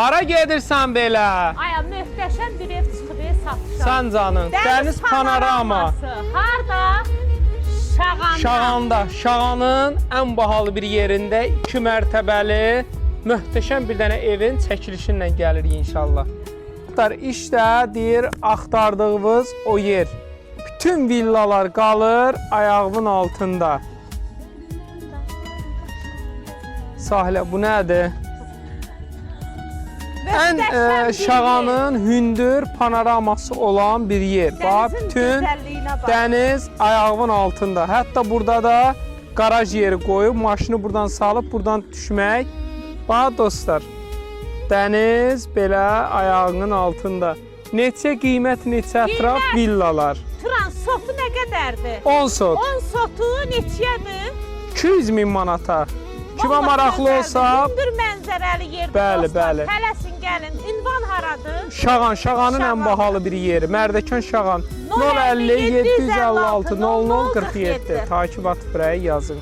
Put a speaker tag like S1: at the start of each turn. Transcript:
S1: Hara gedirsən belə?
S2: Aya, möhtəşəm bir ev çıxıb satışa.
S1: Sən canın. Dəniz panorama.
S2: Harda? Şağanda.
S1: Şağanda, Şağanın ən bahalı bir yerində 2 mərtəbəli möhtəşəm bir dənə evin çəkilişi ilə gəlirik inşallah. Axtar işdə deyir axtardığınız o yer. Bütün villalar qalır ayağımın altında. Sahilə, bu nədir? Ən
S2: Möhtəşəm bir
S1: Şağanın hündür panoraması olan bir yer. Bax,
S2: Dənizin
S1: bütün
S2: gözəlliyinə bax.
S1: dəniz ayağımın altında. Hətta burada da qaraj yeri qoyub, maşını buradan salıb, buradan düşmək. Bax dostlar, dəniz belə ayağının altında. Neçə qiymət, neçə ətraf
S2: Qiymət.
S1: villalar.
S2: Turan, sotu nə qədərdir?
S1: 10 sot,
S2: 10 sotu neçəyədir?
S1: 200 min manata. Kimə
S2: Vallahi
S1: maraqlı
S2: gözəldir.
S1: olsa,
S2: Hündür mənzərəli yerdir
S1: Bəli,
S2: dostlar.
S1: bəli.
S2: Tələsin gəlin. Ünvan haradır?
S1: Şağan, Şağanın ən
S2: Şağan.
S1: bahalı bir yeri. Mərdəkan Şağan.
S2: 050
S1: 050 756
S2: 756
S1: 00 47.
S2: 00 47.
S1: Takip at buraya yazın.